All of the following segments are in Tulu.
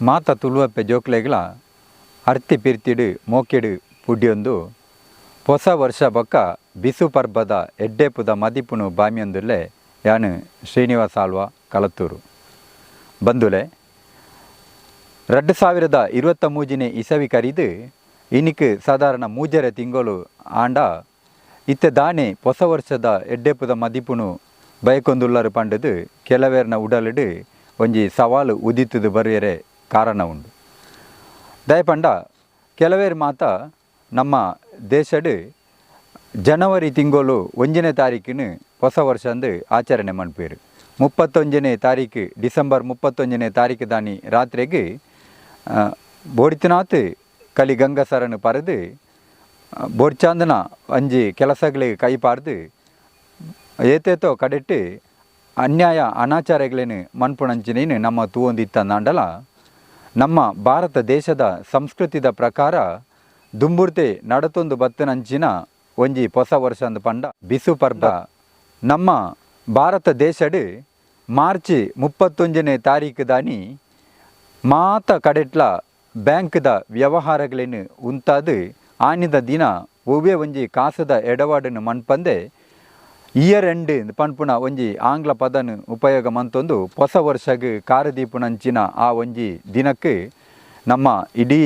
ಮಾತ ತುಳುವಪ್ಪೆ ಜೋಕ್ಲೆಗ್ಲ ಅರ್ತಿ ಪಿರ್ತಿಡ್ ಮೋಕೆಡ್ ಪುಡ್ಯೊಂದು ಪೊಸ ವರ್ಷ ಬೊಕ್ಕ ಬಿಸು ಪರ್ಬದ ಎಡ್ಡೆಪುದ ಮದಿಪುನು ಬಾಮಿಯೊಂದುಲ್ಲೆ. ಯಾನು ಶ್ರೀನಿವಾಸ ಆಳ್ವ, ಕಲತ್ತೂರು. ಬಂಧುಲೆ, 2023ನೇ ಇಸವಿ ಕರಿದು ಇನಿಕ್ ಸಾಧಾರಣ 3.5 ತಿಂಗಳು ಆಂಡ ಇತ್ತೆ ದಾನೆ ಹೊಸ ವರ್ಷದ ಎಡ್ಡೆಪುದ ಮದಿಪುನು ಬಯಕೊಂದುಲ್ಲರು ಪಂಡದು ಕೆಲವೇರ್ನ ಉಡಲಿಡು ಒಂಜಿ ಸವಾಲು ಉದಿತದು ಬರೆಯರೆ ಕಾರಣ ಉಂಡು. ದಯಪಂಡ ಕೆಲವೇರು ಮಾತ ನಮ್ಮ ದೇಶಡ್ ಜನವರಿ ತಿಂಗಳು 1ನೇ ತಾರೀಕಿನ ಹೊಸ ವರ್ಷ ಅಂದು ಆಚರಣೆ ಮನ್ಪೇರು. 31ನೇ ತಾರೀಕು ಡಿಸೆಂಬರ್ 31ನೇ ತಾರೀಕು ದಾನಿ ರಾತ್ರಿಗೆ ಬೋಡಿತನಾಥ್ ಕಲಿ ಗಂಗಸರನ್ನು ಪರೆದು ಬೋಡ್ಚಾಂದನ ಅಂಜಿ ಕೆಲಸಗಳಿಗೆ ಕೈ ಪಾರ್ದು ಏತೇತೋ ಕಡೆಟ್ಟು ಅನ್ಯಾಯ ಅನಾಚಾರಗಳೇನು ಮನ್ಪುಣಂಚಿನೇನು ನಮ್ಮ ತೂವೊಂದಿತ್ತಂದಾಂಡಲ ನಮ್ಮ ಭಾರತ ದೇಶದ ಸಂಸ್ಕೃತಿದ ಪ್ರಕಾರ ದುಂಬುರ್ತೆ ನಡತೊಂದು ಬತ್ತನಂಚಿನ ಒಂಜಿ ಹೊಸ ವರ್ಷ ಅಂದು ಪಂಡ ಬಿಸು ಪರ್ಬ. ನಮ್ಮ ಭಾರತ ದೇಶಡ್ ಮಾರ್ಚ್ 31ನೇ ತಾರೀಕು ದಾನಿ ಮಾತ ಕಡೆಟ್ಲ ಬ್ಯಾಂಕ್ದ ವ್ಯವಹಾರಗಳೇನು ಉಂತಾದು ಆನಿದ ದಿನ ಒವ್ವೇ ಒಂಜಿ ಕಾಸದ ಎಡವಾಡನ್ನು ಮನ್ಪಂದೆ ಇಯರ್ ಎಂಡ್ ಪನ್ಪುನ ಒಂಜಿ ಆಂಗ್ಲ ಪದನು ಉಪಯೋಗ ಮಂತೊಂದು ಹೊಸ ವರ್ಷಗೆ ಕಾರದೀಪುನಂಚಿನ ಆ ಒಂಜಿ ದಿನಕ್ಕೆ ನಮ್ಮ ಇಡೀ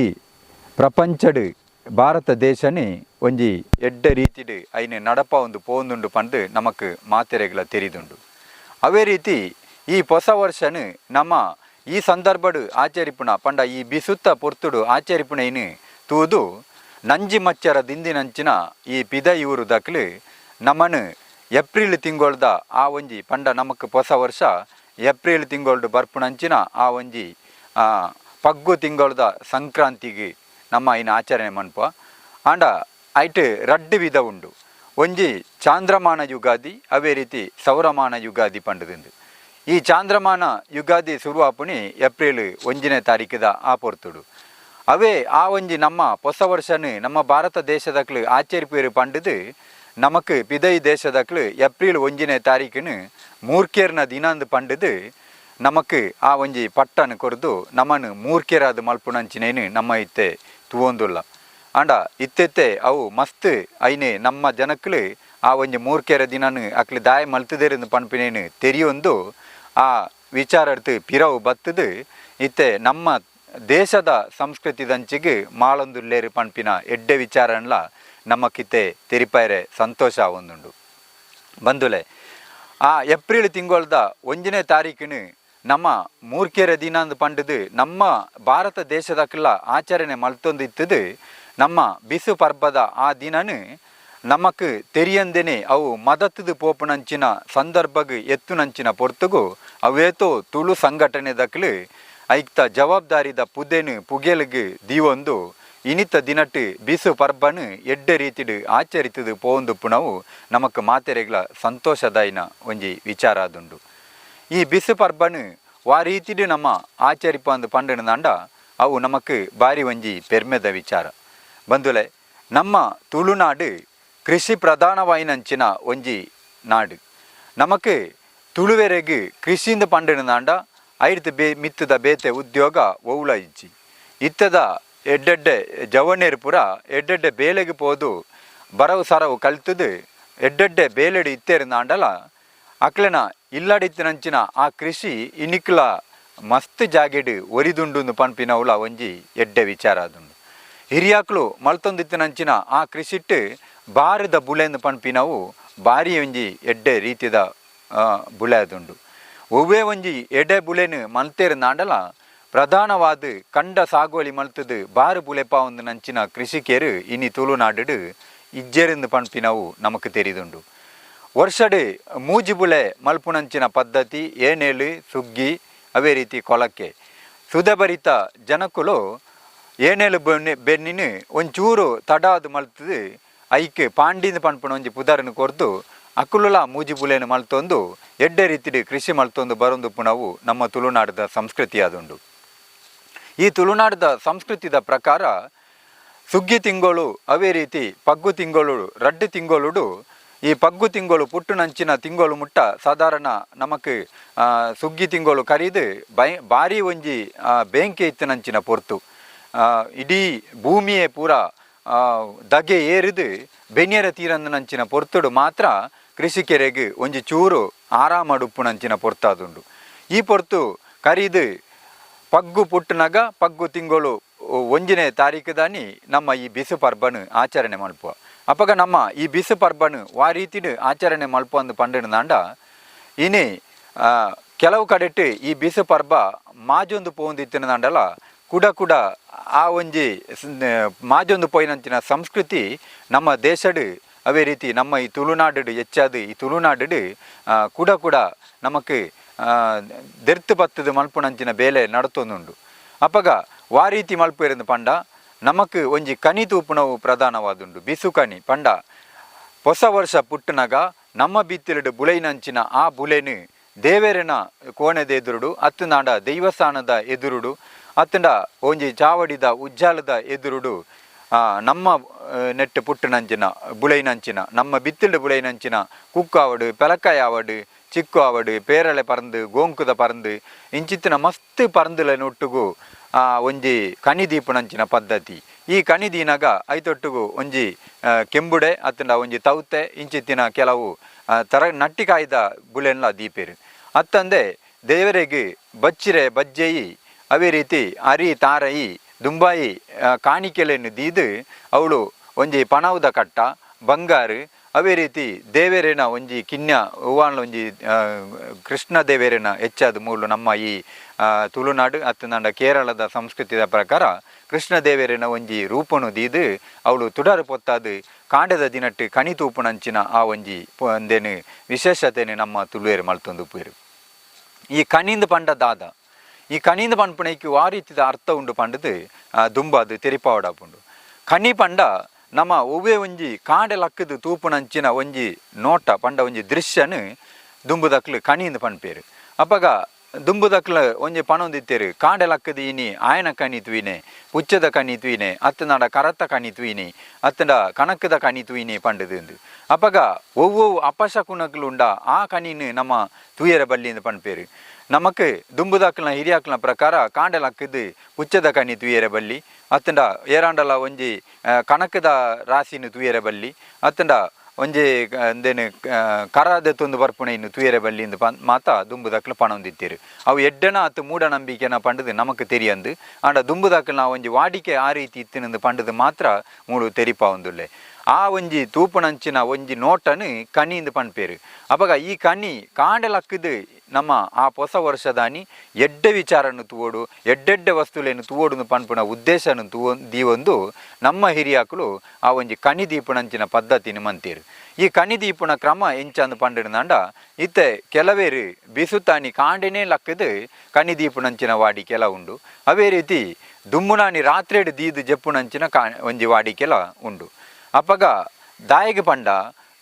ಪ್ರಪಂಚಡ್ ಭಾರತ ದೇಶನೇ ಒಂಜಿ ಎಡ್ಡೆ ರೀತಿಡ್ ಐನು ನಡಪ ಒಂದು ಪೋಂದುಂಡು ಪಂದು ನಮಕ್ ಮಾತೆರೆಗಳ ತೆರಿದುಂಡು. ಅವೇ ರೀತಿ ಈ ಹೊಸ ವರ್ಷನು ನಮ್ಮ ಈ ಸಂದರ್ಭಡು ಆಚರಿಪುಣ ಪಂಡ ಈ ಬಿಸುತ್ತ ಪೊರ್ತುಡು ಆಚರಿಪುಣ ಇನ್ನು ತೂದು ನಂಜಿ ಮಚ್ಚರ ದಿಂದಿನಂಚಿನ ಈ ಪಿದಯೂರು ದಕ್ಲು ನಮ್ಮನು ಏಪ್ರಿಲ್ ತಿಂಗೊಳ್ದ ಆ ಒಂಜಿ ಪಂಡ ನಮಕ್ ಹೊಸ ವರ್ಷ ಏಪ್ರಿಲ್ ತಿಂಗೊಳ್ದು ಬರ್ಪುಣಂಚಿನ ಆ ಒಂಜಿ ಪಗ್ಗು ತಿಂಗೊಳ್ದ ಸಂಕ್ರಾಂತಿಗೆ ನಮ್ಮ ಇನ್ನು ಆಚರಣೆ ಮನ್ಪ. ಆಂಡ ಐಟ್ ರಡ್ಡು ವಿಧ ಉಂಡು, ಒಂಜಿ ಚಾಂದ್ರಮಾನ ಯುಗಾದಿ, ಅವೇ ರೀತಿ ಸೌರಮಾನ ಯುಗಾದಿ ಪಂಡದಿಂದು. ಈ ಚಾಂದ್ರಮಾನ ಯುಗಾದಿ ಶುರುವಾಪುಣಿ ಏಪ್ರಿಲ್ 1ನೇ ತಾರೀಕುದ ಆ ಪೊರ್ತುಡು. ಅವೇ ಆ ಒಂಜಿ ನಮ್ಮ ಹೊಸ ವರ್ಷನು ನಮ್ಮ ಭಾರತ ದೇಶದಕ್ಲು ಆಚರಿಪೇರು ಪಂಡದು ನಮಕ್ ಪಿದೈ ದೇಶದಕ್ಲು ಏಪ್ರಿಲ್ 1ನೇ ತಾರೀಕಿನ ಮೂರ್ಖೇರ್ನ ದಿನಾಂದು ಪಂಡದು ನಮಕ್ ಆ ಒಂಜಿ ಪಟ್ಟನು ಕೊರ್ದು ನಮ್ಮನ್ನು ಮೂರ್ಖೇರಾದ ಮಲ್ಪುಣಂಚಿನೇನು ನಮ್ಮ ಇತ್ತೆ ತೂವೊಂದುಲ್ಲ. ಆಂಡ ಇತ್ತೆತ್ತೆ ಅವು ಮಸ್ತ್ ಐನೆ ನಮ್ಮ ಜನಕ್ಲು ಆ ಒಂಜಿ ಮೂರ್ಖೇರ ದಿನನು ಅಕ್ಲು ದಾಯ ಮಲ್ತದೇರಂದು ಪನ್ಪಿನೇನು ತೆರಿಯೊಂದು ಆ ವಿಚಾರ ಪಿರವು ಬತ್ತದು ಇತ್ತೆ ನಮ್ಮ ದೇಶದ ಸಂಸ್ಕೃತಿದಂಚಿಗೆ ಮಾಳೊಂದುಲ್ಲೇರು ಪನ್ಪಿನ ಎಡ್ಡೆ ವಿಚಾರನ್ಲ ನಮ್ಮಕ್ಕಿತ್ತೆ ತೆರಿಪಾಯರೆ ಸಂತೋಷ ಒಂದುಂಡು. ಬಂಧುಲೆ, ಆ ಏಪ್ರಿಲ್ ತಿಂಗೊಳ್ದ 1ನೇ ತಾರೀಕಿನ ನಮ್ಮ ಮೂರ್ಖೇರ ದಿನ ಅಂದು ಪಂಡದು ನಮ್ಮ ಭಾರತ ದೇಶದಕ್ಕೆಲ್ಲ ಆಚರಣೆ ಮಲ್ತೊಂದು ಇತ್ತದು. ನಮ್ಮ ಬಿಸು ಪರ್ಬದ ಆ ದಿನನು ನಮಕ್ ತೆರಿಯಂದೇನೆ ಅವು ಮದತ್ತದು ಪೋಪುನಂಚಿನ ಸಂದರ್ಭಗ್ ಎತ್ತುನಂಚಿನ ಪೊರ್ತುಗು ಅವೇತೋ ತುಳು ಸಂಘಟನೆ ದಕ್ಲು ಐಕ್ತ ಜವಾಬ್ದಾರಿದ ಪುದೆನು ಪುಗೆಲ್ಗ್ ದೀವೊಂದು ಇನಿತ ದಿನಟ್ಟು ಬಿಸು ಪರ್ಬನು ಎಡ್ಡೆ ರೀತಿಡು ಆಚರಿತದು ಪೋಂದುಪ್ಪುನವು ನಮಕ್ ಮಾತೆರೆಗ್ಲ ಸಂತೋಷದಾಯಿನ ಒಂಜಿ ವಿಚಾರ ಅದುಂಡು. ಈ ಬಿಸು ಪರ್ಬನು ವಾ ರೀತಿಡು ನಮ್ಮ ಆಚರಿಪ ಅಂದು ಪಂಡನದಾಂಡ ಅವು ನಮಕ್ ಬಾರಿ ಒಂಜಿ ಪೆರ್ಮೆದ ವಿಚಾರ. ಬಂಧುಲೆ, ನಮ್ಮ ತುಳುನಾಡು ಕೃಷಿ ಪ್ರಧಾನವಾಯಿನಂಚಿನ ಒಂಜಿ ನಾಡು. ನಮಕ್ ತುಳುವೆರೆಗ್ ಕೃಷಿಯಿಂದ ಪಂಡನದಾಂಡ ಐಡ್ತು ಬೇ ಮಿತ್ತದ ಬೇತೆ ಉದ್ಯೋಗ ಒವ್ಲ ಇಜ್ಜಿ. ಇತ್ತದ ಎಡ್ಡೆಡ್ಡೆ ಜವನೇರು ಪೂರ ಎಡ್ಡೆಡ್ಡೆ ಬೇಲೆಗೆ ಪೋದು ಬರವು ಸರವು ಕಲ್ತದು ಎಡ್ಡೆಡ್ಡೆ ಬೇಲೆಡು ಇತ್ತೇರಿಂದಾಂಡಲ ಅಕ್ಲೆನ ಇಲ್ಲಡಿತ್ತಿನಂಚಿನ ಆ ಕೃಷಿ ಇನಿಕ್ಲ ಮಸ್ತ್ ಜಾಗೆಡು ಒರಿದುಂಡು ಪನ್ಪಿನವುಲ ಒಂಜಿ ಎಡ್ಡೆ ವಿಚಾರ ಅದುಂಡು. ಹಿರಿಯಾಕ್ಲು ಮಲ್ತೊಂದಿತ್ತಿನಂಚಿನ ಆ ಕೃಷಿಟ್ಟು ಬಾರದ ಬುಲೆಂದು ಪನ್ಪಿನವು ಬಾರಿ ಒಂಜಿ ಎಡ್ಡೆ ರೀತಿದ ಬುಲೆ ಅದುಂಡು. ಒವ್ವೇ ಒಂಜಿ ಎಡೆ ಬುಲೆನು ಮಲ್ತೇರಿಂದಾಂಡಲ ಪ್ರಧಾನವಾದ ಕಂಡ ಸಾಗುವಳಿ ಮಲ್ತದು ಬಾರು ಬುಲೆಪ ಒಂದು ನಂಚಿನ ಕೃಷಿಕರು ಇನಿ ತುಳುನಾಡು ಇಜ್ಜೆರಿಂದು ಪನ್ಪಿನವು ನಮಕ್ ತೆರಿದುಂಡು. ವರ್ಷಡು ಮೂಜಿ ಬುಲೆ ಮಲ್ಪುನಂಚಿನ ಪದ್ಧತಿ ಏನೇಳು ಸುಗ್ಗಿ ಅವೇ ರೀತಿ ಕೊಲಕ್ಕೆ ಸುಧಭರಿತ ಜನಕುಲು ಏನೇಳು ಬೆನ್ನಿ ಬೆನ್ನಿನ ಒಂಚೂರು ತಡಾದು ಮಲ್ತದು ಐಕ್ ಪಾಂಡಿಂದ ಪನ್ಪುನ ಒಂಜಿ ಪುದರನ್ನು ಕೊರ್ದು ಅಕುಲುಲ ಮೂಜಿ ಬುಲೆನು ಮಲ್ತೊಂದು ಎಡ್ಡೆ ರೀತಿಡು ಕೃಷಿ ಮಲ್ತೊಂದು ಬರೊಂದುಪ್ಪುನವು ನಮ್ಮ ತುಳುನಾಡದ ಸಂಸ್ಕೃತಿ ಆದುಂಡು. ಈ ತುಳುನಾಡದ ಸಂಸ್ಕೃತಿದ ಪ್ರಕಾರ ಸುಗ್ಗಿ ತಿಂಗಳು ಅವೇ ರೀತಿ ಪಗ್ಗು ತಿಂಗಳು ರಡ್ಡು ತಿಂಗಳುಡು ಈ ಪಗ್ಗು ತಿಂಗಳು ಪುಟ್ಟುನಂಚಿನ ತಿಂಗಳು ಮುಟ್ಟ ಸಾಧಾರಣ ನಮಕ್ ಸುಗ್ಗಿ ತಿಂಗಳು ಕರೀದು ಬಾರಿ ಒಂಜಿ ಬೇಂಕೆ ಇತ್ತಿನಂಚಿನ ಪೊರ್ತು. ಇಡೀ ಭೂಮಿಯೇ ಪೂರ ದಗೆ ಏರಿದು ಬೆನಿಯರ ತೀರಂದನಂಚಿನ ಪೊರ್ತುಡು ಮಾತ್ರ ಕೃಷಿಕೆರೆಗ್ ಒಂಜಿ ಚೂರು ಆರಾಮಡುಪ್ಪುನಂಚಿನ ಪೊರ್ತಾದುಂಡು. ಈ ಪೊರ್ತು ಕರೀದು ಪಗ್ಗು ಪುಟ್ಟುನಗ ಪಗ್ಗು ತಿಂಗಳು 1ನೇ ತಾರೀಕು ದಾನಿ ನಮ್ಮ ಈ ಬಿಸು ಪರ್ಬನು ಆಚರಣೆ ಮಲ್ಪುವ. ಅಪಗ ನಮ್ಮ ಈ ಬಿಸು ಪರ್ಬನು ವಾ ರೀತಿಡು ಆಚರಣೆ ಮಲ್ಪು ಅಂದು ಪಂಡಿನದಾಂಡ ಇನಿ ಕೆಲವು ಕಡೆಟ್ ಈ ಬಿಸು ಪರ್ಬ ಮಾಜೊಂದು ಪೋಂದಿತ್ತಿನದಾಂಡಲ ಕುಡ ಕುಡ ಆ ಒಂಜಿ ಮಾಜೊಂದು ಪೋಯಿನಂಚಿನ ಸಂಸ್ಕೃತಿ ನಮ್ಮ ದೇಶಡ್ ಅವೇ ರೀತಿ ನಮ್ಮ ಈ ತುಳುನಾಡು ಹೆಚ್ಚಾದ ಈ ತುಳುನಾಡು ಕುಡ ಕುಡ ನಮಕ್ ದೆರ್ತು ಪತ್ತದ ಮಲ್ಪುನಂಚಿನ ಬೇಲೆ ನಡತೊಂದುಂಡು. ಅಪಗ ವಾ ರೀತಿ ಮಲ್ಪು ಪಂಡ ನಮಕ್ ಒಂಜಿ ಕನಿ ತೂಪುನವು ಪ್ರಧಾನವಾದುಂಡು. ಬಿಸು ಕನಿ ಪಂಡ ಹೊಸ ವರ್ಷ ಪುಟ್ಟನಗ ನಮ್ಮ ಬಿತ್ತಿಲಡು ಬುಳೆಯಿನಂಚಿನ ಆ ಬುಳೆನು ದೇವೆರೆನ ಕೋಣೆದ ಎದುರುಡು ಅತ್ತುನಾಡ ದೈವಸ್ಥಾನದ ಎದುರುಡು ಅತ್ತಂಡ ಒಂಜಿ ಚಾವಡಿದ ಉಜ್ಜಾಲದ ಎದುರುಡು ನಮ್ಮ ನೆಟ್ಟು ಪುಟ್ಟುನಂಚಿನ ಬುಳೆಯಿನಂಚಿನ ನಮ್ಮ ಬಿತ್ತಿಲ್ಡು ಬುಳೆಯಿನಂಚಿನ ಕುಕ್ಕಾವಡು ಪೆಲಕಾಯಿ ಆವಡು ಚಿಕ್ಕು ಆವಡು ಪೇರಳೆ ಪರಂದು ಗೋಂಕುದ ಪರಂದು ಇಂಚಿತ್ತಿನ ಮಸ್ತ್ ಪರಂದುಲೆನ ಒಟ್ಟುಗು ಒಂಜಿ ಕಣಿ ದೀಪುನಂಚಿನ ಪದ್ಧತಿ. ಈ ಕಣಿ ದೀನಾಗ ಐತೊಟ್ಟುಗು ಒಂಜಿ ಕೆಂಬುಡೆ ಅತ್ತಂಡ ಒಂಜಿ ತೌತೆ ಇಂಚಿತ್ತಿನ ಕೆಲವು ತರ ನಟ್ಟಿಕಾಯ್ದ ಬುಳೆನ್ಲ ದೀಪೇರು. ಅತ್ತಂದೆ ದೇವರಿಗೆ ಬಚ್ಚಿರೆ ಬಜ್ಜೆಯಿ ಅವೇ ರೀತಿ ಅರಿ ತಾರಯಿ ದುಂಬಾಯಿ ಕಾಣಿಕೆಲೆಯನ್ನು ದೀದು ಅವಳು ಒಂಜಿ ಪಣವುದ ಕಟ್ಟ ಬಂಗಾರು ಅವೇ ರೀತಿ ದೇವೆರೆನ ಒಂಜಿ ಕಿನ್ಯ ಹೂವಾನ್ಲ ಒಂಜಿ ಕೃಷ್ಣ ದೇವೆರೆನ ಹೆಚ್ಚಾದ ಮೂಲು ನಮ್ಮ ಈ ತುಳುನಾಡು ಅತ್ತಂಡ ಕೇರಳದ ಸಂಸ್ಕೃತಿಯ ಪ್ರಕಾರ ಕೃಷ್ಣ ದೇವೆರೆನ ಒಂಜಿ ರೂಪನು ದೀದು ಅವಳು ತುಡರು ಪೊತ್ತಾದು ಕಾಂಡದ ದಿನಟ್ಟು ಕಣಿ ತೂಪುನಂಚಿನ ಆ ಒಂಜಿ ಒಂದೇನು ವಿಶೇಷತೆನೆ ನಮ್ಮ ತುಳುವೇರು ಮಲ್ತೊಂದು ಪೇರು. ಈ ಕಣಿಂದ ಪಂಡ ದಾದ ಈ ಕಣಿಂದ ಪನ್ಪುನೈಕ್ ಆ ರೀತಿದ ಅರ್ಥ ಉಂಡು ಪಂಡದು ದುಂಬಾದು ತೆರಿಪಾವಡಾಪುಂಡು. ಕಣಿ ಪಂಡ ನಮ್ಮ ಒವ್ವೇ ಒಂಜಿ ಕಾಂಡೆ ಲಕ್ಕದು ತೂಪುನಂಚಿನ ಒಂಜಿ ನೋಟ ಪಂಡ ಒಂಜಿ ದೃಶ್ಯನು ದುಂಬುದಕ್ಲು ಕಣಿಂದ ಪನ್ಪೇರು. ಅಪಗ ದುಂಬುದಕ್ಲು ಒಂಜಿ ಪಣೊಂದಿತ್ತೇರು ಕಾಂಡೆ ಲಕ್ಕದು ಇನಿ ಆಯನ ಕಣಿ ತುಯಿನೆ ಪುಚ್ಚದ ಕಣಿ ತುಯಿನೆ ಅತ್ತನಾಡ ಕರತ್ತ ಕಣಿ ತುಯಿನಿ ಅತ್ತಂಡ ಕಣಕ್ಕದ ಕಣಿ ತುಯಿನಿ ಪಂಡದು. ಅಪಗ ಒವ್ವೊವು ಅಪಶಕುನಕ್ಲು ಉಂಡ ಆ ಕಣಿನು ನಮ್ಮ ತೂಯರ ಬಲ್ಲಿಂದ ಪನ್ಪೇರು. ನಮಕ್ ದುಂಬುದಾಕ್ಲನ ಹಿರಿಯಾಕ್ಲನ ಪ್ರಕಾರ ಕಾಂಡೆ ಲಕ್ಕದು ಪುಚ್ಚದ ಕಣಿ ತುಯರ ಬಲ್ಲಿ ಅತ್ತಂಡ ಏರಾಂಡಲ ಒಂಜಿ ಕಣಕದ ರಾಸಿನ ತುಯರ ಬಲ್ಲಿ ಅತ್ತಂಡ ಒಂಜಿ ಅಂದೇನು ಕರಾದ ತೊಂದು ಬರ್ಪುಣ ಇನ್ನು ತುಯರ ಬಲ್ಲಿ ಇಂದು ಮಾತ ದುಂಬುದಕ್ಲು ಪಣೊಂದಿತ್ತೀರು. ಅವು ಎಡ್ಡನ ಅತ್ತು ಮೂಢನಂಬಿಕೆನ ಪಂಡದು ನಮಕ್ ತೆರಿಯಂದು. ಆಂಡ ದುಂಬುದಕ್ಲು ನಾವು ಒಂಜಿ ವಾಡಿಕೆ ಆ ರೀತಿ ಇತ್ತಿನಂದು ಪಂಡದು ಮಾತ್ರ ಮೂಡು ತೆರಿಪಾವೊಂದುಲ್ಲೆ. ಆ ಒಂಜಿ ತೂಪುನಂಚಿನ ಒಂಜಿ ನೋಟನು ಕಣಿಂದು ಪನ್ಪೇರು. ಅಪಗ ಈ ಕಣಿ ಕಾಂಡೆ ಲಕ್ಕದು ನಮ್ಮ ಆ ಹೊಸ ವರ್ಷದಾನಿ ಎಡ್ಡೆ ವಿಚಾರನ್ನು ತೂವೋಡು ಎಡ್ಡೆಡ್ಡೆ ವಸ್ತುಲೇನು ತೂವೋಡು ಪನ್ಪುನ ಉದ್ದೇಶನು ದೀವೊಂದು ನಮ್ಮ ಹಿರಿಯಾಕುಲು ಆ ಒಂಜಿ ಕಣಿ ದೀಪುನಂಚಿನ ಪದ್ಧತಿನ ಮಂತೀರು. ಈ ಕಣಿ ದೀಪುನ ಕ್ರಮ ಎಂಚಂದು ಪಂಡಿನಂಡ ಇತ್ತೆ ಕೆಲವೇರು ಬಿಸುತ್ತಾನಿ ಕಾಂಡೆನೇ ಲಕ್ಕದು ಕಣಿ ದೀಪುನಂಚಿನ ವಾಡಿಕೆಲ ಉಂಡು. ಅವೇ ರೀತಿ ದುಮ್ಮುನಾನಿ ರಾತ್ರಿಡು ದೀದು ಜಪ್ಪುನಂಚಿನ ಒಂಜಿ ವಾಡಿಕೆಲ ಉಂಡು. ಅಪಗ ದಾಯಗ ಪಂಡ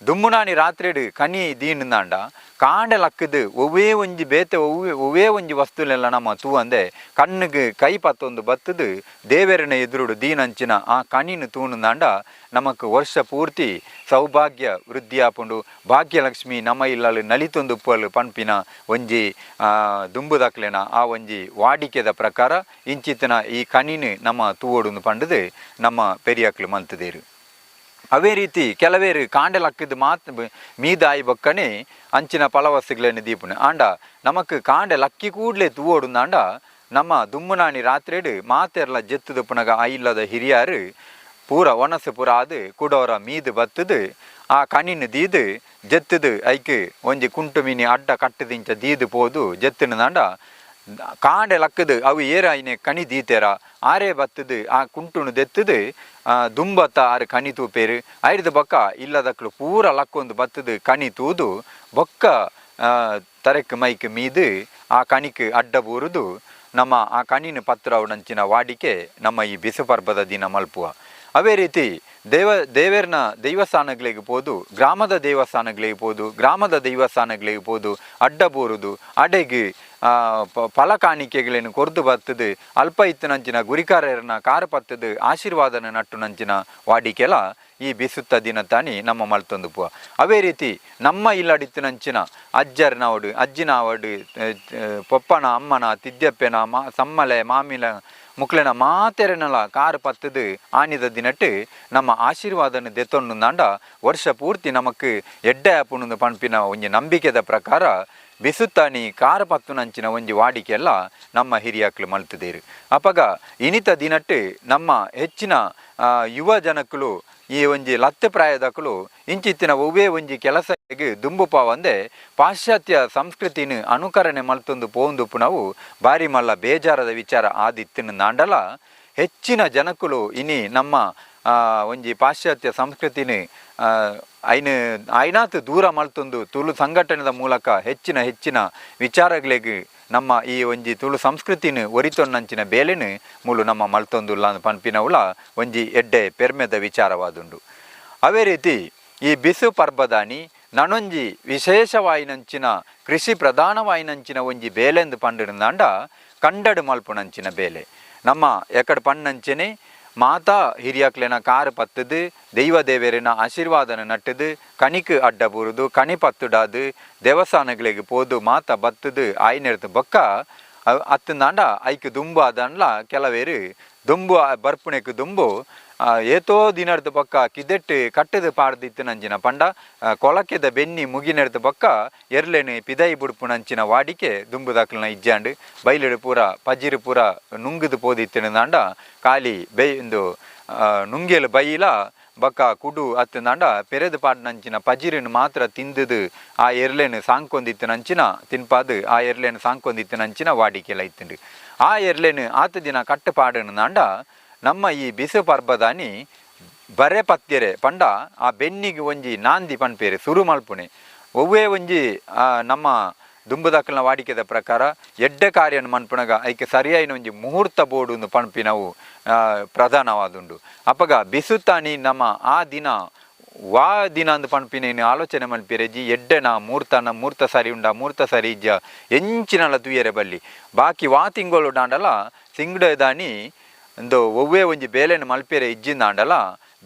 ದುಮ್ಮುನಾನಿ ರಾತ್ರಿಡು ಕಣಿ ದೀನಂದಾಂಡ ಕಾಂಡೆ ಲಕ್ಕದು ಒವ್ವೇ ಒಂಜಿ ಬೇತೆ ಒವ್ವೇ ಒವ್ವೇ ಒಂಜಿ ವಸ್ತುಲೆಲ್ಲ ನಮ್ಮ ತೂವಂದೆ ಕಣ್ಣಿಗೆ ಕೈ ಪತ್ತೊಂದು ಬತ್ತದು ದೇವೆರನ ಎದುರುಡು ದೀನಂಚಿನ ಆ ಕಣಿನ ತೂನುಂದಾಂಡ ನಮಕ್ ವರ್ಷ ಪೂರ್ತಿ ಸೌಭಾಗ್ಯ ವೃದ್ಧಿಯಾಪುಂಡು. ಭಾಗ್ಯಲಕ್ಷ್ಮಿ ನಮ್ಮ ಇಲ್ಲಲು ನಲಿತೊಂದು ಉಪ್ಪಲು ಪನ್ಪಿನ ಒಂಜಿ ದುಂಬುದಕ್ಲೆನ ಆ ಒಂಜಿ ವಾಡಿಕೆದ ಪ್ರಕಾರ ಇಂಚಿತ್ತಿನ ಈ ಕಣಿನ ನಮ್ಮ ತೂವೋಡುಂದು ಪಂಡದು ನಮ್ಮ ಪೆರಿಯಕ್ಲು ಮಂತದೇರು. ಅವೇ ರೀತಿ ಕೆಲವೇರು ಕಾಂಡೆ ಲಕ್ಕದು ಮಾತ್ ಮೀದಾಯಿ ಬೊಕ್ಕನೆ ಅಂಚಿನ ಫಲವಸ್ತುಗಳನ್ನು ದೀಪುನು. ಆಂಡ ನಮಕ್ ಕಾಂಡೆ ಲಕ್ಕಿ ಕೂಡ್ಲೆ ತೂವೋಡುಂದಾಂಡ ನಮ್ಮ ದುಮ್ಮುನಾನಿ ರಾತ್ರಿಡು ಮಾತೆರ್ಲ ಜೆತ್ತು ಪುನಗ ಆ ಇಲ್ಲದ ಹಿರಿಯಾರು ಪೂರ ಒಣಸು ಪೂರ ಅದು ಕುಡೋರ ಮೀದು ಬತ್ತದು ಆ ಕಣಿನ ದೀದು ಜೆತ್ತದು ಐಕ್ ಒಂಜಿ ಕುಂಟು ಮೀನಿ ಅಡ್ಡ ಕಟ್ಟದಿಂಚ ದೀದು ಪೋದು ಜೆತ್ತಿನದಾಂಡ ಕಾಂಡೆ ಲಕ್ಕದು ಅವು ಏರಾಯಿನೆ ಕಣಿ ದೀತೆರ ಆರೇ ಬತ್ತದು ಆ ಕುಂಟುನು ದೆತ್ತದು ದುಂಬತ್ತ ಆರು ಕಣಿ ತೂಪೇರು. ಐರ್ದ ಬೊಕ್ಕ ಇಲ್ಲದಕ್ಲು ಪೂರ ಲಕ್ಕೊಂದು ಬತ್ತದು ಕಣಿ ತೂದು ಬೊಕ್ಕ ತರೆಕ್ ಮೈಕ್ ಮೀದು ಆ ಕಣಿಕ್ ಅಡ್ಡ ಬೂರುದು ನಮ್ಮ ಆ ಕಣಿನ ಪತ್ರವನಂಚಿನ ವಾಡಿಕೆ ನಮ್ಮ ಈ ಬಿಸು ಪರ್ಬದ ದಿನ ಮಲ್ಪುವ. ಅವೇ ರೀತಿ ದೇವೇರ್ನ ದೇವಸ್ಥಾನಗಳಿಗೆ ಪೋದು ಗ್ರಾಮದ ದೇವಸ್ಥಾನಗಳಿಗೆ ಪೋದು ಗ್ರಾಮದ ದೇವಸ್ಥಾನಗಳಿಗೆ ಪೋದು ಅಡ್ಡ ಬೂರುದು ಅಡೆಗೆ ಫಲ ಕಾಣಿಕೆಗಳನ್ನು ಕೊರ್ದು ಬತ್ತದು ಅಲ್ಪ ಇತ್ತಿನಂಚಿನ ಗುರಿಕಾರರನ್ನ ಕಾರು ಪತ್ತದು ಆಶೀರ್ವಾದನ ನಟ್ಟು ನಂಚಿನ ವಾಡಿಕೆಲ ಈ ಬಿಸುತ್ತ ದಿನತಾನಿ ನಮ್ಮ ಮಲ್ತೊಂದು ಪುವ. ಅವೇ ರೀತಿ ನಮ್ಮ ಇಲ್ಲಡಿತ್ತಿನಂಚಿನ ಅಜ್ಜರ್ನವಡು ಅಜ್ಜಿನಾವಡು ಪೊಪ್ಪನ ಅಮ್ಮನ ತಿದ್ಯಪ್ಪೆನ ಮಾ ಸಮ್ಮಲೆ ಮಾಮಿಲ ಮುಕ್ಲೆನ ಮಾತೆರೆನಲ ಕಾರು ಪತ್ತದು ಆನಿದ ದಿನಟ್ಟು ನಮ್ಮ ಆಶೀರ್ವಾದನ ದೆತ್ತೊಂದುಂದಾಂಡ ವರ್ಷ ಪೂರ್ತಿ ನಮಕ್ ಎಡ್ಡೆ ಆಪುಣಂದು ಪನ್ಪಿನ ಒಂಜಿ ನಂಬಿಕೆದ ಪ್ರಕಾರ ಬಿಸುತ್ತಾನಿ ಕಾರ ಪತ್ತುನಂಚಿನ ಒಂಜಿ ವಾಡಿಕೆಲ್ಲ ನಮ್ಮ ಹಿರಿಯಾಕ್ಲು ಮಲ್ತದೇರು. ಅಪಗ ಇನಿತ ದಿನಟ್ಟು ನಮ್ಮ ಹೆಚ್ಚಿನ ಯುವ ಜನಕ್ಕಲು ಈ ಒಂಜಿ ಲತ್ತೆ ಪ್ರಾಯದಕ್ಕಲು ಇಂಚಿತ್ತಿನ ಒವ್ವೇ ಒಂಜಿ ಕೆಲಸಗೆ ದುಂಬು ಪಾವಂದೆ ಪಾಶ್ಚಾತ್ಯ ಸಂಸ್ಕೃತಿನ ಅನುಕರಣೆ ಮಲ್ತೊಂದು ಪೋಂದುಪ್ಪು ನಾವು ಬಾರಿ ಮಲ್ಲ ಬೇಜಾರದ ವಿಚಾರ ಆದಿತ್ತಿನ ನಾಂಡಲ ಹೆಚ್ಚಿನ ಜನಕ್ಕಲು ಇನಿ ನಮ್ಮ ಒಂಜಿ ಪಾಶ್ಚಾತ್ಯ ಸಂಸ್ಕೃತಿನ ಐನ ಐನಾತ್ ದೂರ ಮಲ್ತೊಂದು ತುಳು ಸಂಘಟನೆದ ಮೂಲಕ ಹೆಚ್ಚಿನ ಹೆಚ್ಚಿನ ವಿಚಾರಗಳಿಗೆ ನಮ್ಮ ಈ ಒಂಜಿ ತುಳು ಸಂಸ್ಕೃತಿನ ಒರಿತೊನ್ನಂಚಿನ ಬೇಲೆನು ಮೂಲು ನಮ್ಮ ಮಲ್ತೊಂದುಲ್ಲ ಪನ್ಪಿನವುಲ ಒಂಜಿ ಎಡ್ಡೆ ಪೆರ್ಮೆದ ವಿಚಾರವಾದುಂಡು. ಅವೇ ರೀತಿ ಈ ಬಿಸು ಪರ್ಬದಾನಿ ನನೊಂಜಿ ವಿಶೇಷವಾಯಿನಂಚಿನ ಕೃಷಿ ಪ್ರಧಾನವಾಯಿನಂಚಿನ ಒಂಜಿ ಬೇಲೆಂದು ಪಂಡಿರುಂದಾಂಡ ಕಂಡಡು ಮಲ್ಪುನಂಚಿನ ಬೇಲೆ. ನಮ್ಮ ಎಕಡೆ ಪಣ್ಣಂಚನೆ ಮಾತಾ ಹಿರಿಯಕ್ಲೆನ ಕಾರು ಪತ್ತದು ದೈವ ದೇವರಿನ ಆಶೀರ್ವಾದನ ನಟ್ಟದು ಕಣಿಕ್ ಅಡ್ಡ ಬೂರುದು ಕಣಿ ಪತ್ತುಡಾದು ದೇವಸ್ಥಾನಗಳಿಗೆ ಪೋದು ಮಾತಾ ಬತ್ತದು ಆಯ್ನೆರ್ದು ಬೊಕ್ಕ ಅತ್ತಂದಾಂಡ ಐಕ್ ದುಂಬು ಆದಂಡ್ಲ ಕೆಲವೇರು ದುಂಬು ಬರ್ಪುಣೆಕ್ ದುಂಬು ಏತೋ ದಿನರ್ದು ಬೊಕ್ಕ ಕಿದೆಟ್ಟು ಕಟ್ಟದು ಪಾಡ್ದಿತ್ತು ನಂಚಿನ ಪಂಡ ಕೊಳಕೆದ ಬೆನ್ನಿ ಮುಗಿನೆರ್ದು ಬೊಕ್ಕ ಎರ್ಲೆನು ಪಿದೈ ಬುಡ್ಪುನಂಚಿನ ವಾಡಿಕೆ ದುಂಬು ದಾಕ್ಲನ ಇಜ್ಜಾಂಡು ಬೈಲೆಡು ಪೂರ ಪಜಿರು ಪೂರ ನುಂಗುದು ಪೋದಿತ್ತಿನದಾಂಡ ಖಾಲಿ ಬೆ ಇಂದು ನುಂಗೇಲು ಬೈಲ ಬೊಕ್ಕ ಕುಡು ಅತ್ತಂದಾಂಡ ಪೆರೆದು ಪಾಡ್ನಂಚಿನ ಪಜಿರಿನ ಮಾತ್ರ ತಿಂದುದು ಆ ಎರ್ಲೆನು ಸಾಂಕೊಂದಿತ್ತಿನಂಚಿನ ತಿನ್ಪಾದು ಆ ಎರ್ಲೆನು ಸಾಂಕೊಂದಿತ್ತಿನಂಚಿನ ವಾಡಿಕೆಲ ಇತ್ತುಂಡು. ಆ ಎರ್ಲೆನು ಆತ ದಿನ ಕಟ್ಟು ಪಾಡನುದಾಂಡ ನಮ್ಮ ಈ ಬಿಸು ಪರ್ಬದಾನಿ ಬರೆ ಪತ್ತೆರೆ ಪಂಡ ಆ ಬೆನ್ನಿಗೆ ಒಂಜಿ ನಾಂದಿ ಪನ್ಪೇರು ಸುರು ಮಲ್ಪುಣೆ ಒವ್ವೇ ಒಂಜಿ ನಮ್ಮ ದುಂಬುದಕ್ಕಲ್ನ ವಾಡಿಕೆದ ಪ್ರಕಾರ ಎಡ್ಡೆ ಕಾರ್ಯನ ಮನ್ಪುನಗ ಐಕೆ ಸರಿಯಾಯಿನ ಒಂಜಿ ಮುಹೂರ್ತ ಬೋಡು ಪನ್ಪಿನವು ಪ್ರಧಾನವಾದುಂಡು. ಅಪಗ ಬಿಸುತ್ತಾನಿ ನಮ್ಮ ಆ ದಿನ ವಾ ದಿನ ಅಂದ್ ಪನ್ಪಿನ ಆಲೋಚನೆ ಮಲ್ಪಿರೆಜಿ ಎಡ್ಡೆನ ಮೂರ್ತನ ಮೂರ್ತ ಸರಿ ಉಂಡ ಮೂರ್ತ ಸರಿ ಇಜ್ಜ ಎಂಚಿನಲ ತುಯರೆ ಬಲ್ಲಿ ಬಾಕಿ ವಾ ತಿಂಗಳು ಡಾಂಡಲ ಸಿಂಗಡದಾನಿ ಇಂದು ಒವ್ವೇ ಒಂಜಿ ಬೇಲೆನ ಮಲ್ಪೆರೆ ಇಜ್ಜಿಂದಾಂಡಲ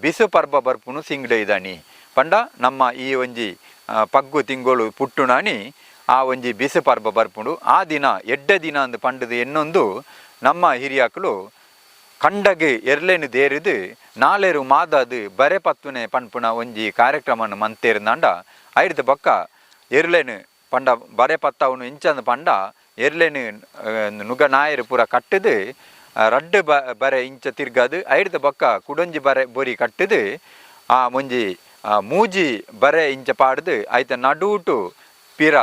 ಬಿಸು ಪರ್ಬ ಬರ್ಪುನು ಸಿಂಗಡ ಇದಾನಿ ಪಂಡ ನಮ್ಮ ಈ ಒಂಜಿ ಪಗ್ಗು ತಿಂಗಳು ಪುಟ್ಟುನಾನಿ ಆ ಒಂಜಿ ಬಿಸು ಪರ್ಬ ಬರ್ಪುಂಡು. ಆ ದಿನ ಎಡ್ಡೆ ದಿನ ಅಂದ್ ಪಂಡದು ಎನ್ನೊಂದು ನಮ್ಮ ಹಿರಿಯಾಕಲು ಕಂಡಗೆ ಎರ್ಲೆನು ದೇರಿದು ನಾಲೆರು ಮಾದಾದು ಬರೆ ಪತ್ತುನೆ ಪನ್ಪುನ ಒಂಜಿ ಕಾರ್ಯಕ್ರಮನ ಮಂತೇರ್ದಾಂಡ ಐಡ್ದ ಬೊಕ್ಕ ಎರ್ಲೆನು ಪಂಡ ಬರೆ ಪತ್ತವನು ಇಂಚಂದು ಪಂಡ ಎರ್ಲೆನು ನುಗ ನಾಯರು ಪೂರ ಕಟ್ಟದು ರಡ್ಡು ಬರೆ ಇಂಚ ತಿರ್ಗಾದು ಐಡ್ದ ಬೊಕ್ಕ ಕುಡೊಂಜಿ ಬರೆ ಬೊರಿ ಕಟ್ಟದು ಆ ಒಂಜಿ ಮೂಜಿ ಬರೆ ಇಂಚ ಪಾಡ್ದು ಐತ ನಡುಟು ಪಿರ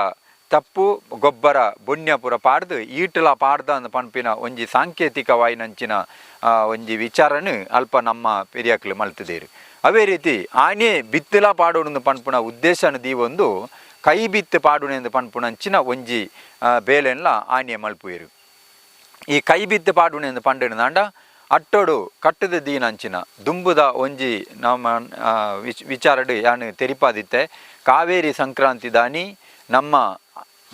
ತಪ್ಪು ಗೊಬ್ಬರ ಬೊನ್ಯ ಪೂರ ಪಾಡ್ದು ಈಟಲ ಪಾಡ್ದ ಅಂದ್ ಪನ್ಪಿನ ಒಂಜಿ ಸಾಂಕೇತಿಕವಾಯಿನಂಚಿನ ಒಂಜಿ ವಿಚಾರನು ಅಲ್ಪ ನಮ್ಮ ಪೆರಿಯಾಕ್ಲು ಮಲ್ತದೇರು. ಅವೇ ರೀತಿ ಆನೆ ಬಿತ್ತಲ ಪಾಡೋಣಂದು ಪನ್ಪುನ ಉದ್ದೇಶನ ದೀವೊಂದು ಕೈ ಬಿತ್ತು ಪಾಡುನೆಂದು ಪನ್ಪುನಂಚಿನ ಒಂಜಿ ಬೇಲೆನ್ಲ ಆನೆ ಮಲ್ಪುವೆರು. ಈ ಕೈ ಬಿತ್ತು ಪಾಡುನೆಂದು ಪಂಡಿನದಾಂಡ ಅಟ್ಟೋಡು ಕಟ್ಟದ ದೀನಂಚಿನ ದುಂಬುದ ಒಂಜಿ ನಮ್ಮ ವಿಚಾರಡು ಯಾನು ತೆರಿಪಾದಿತ್ತೆ. ಕಾವೇರಿ ಸಂಕ್ರಾಂತಿ ದಾನಿ ನಮ್ಮ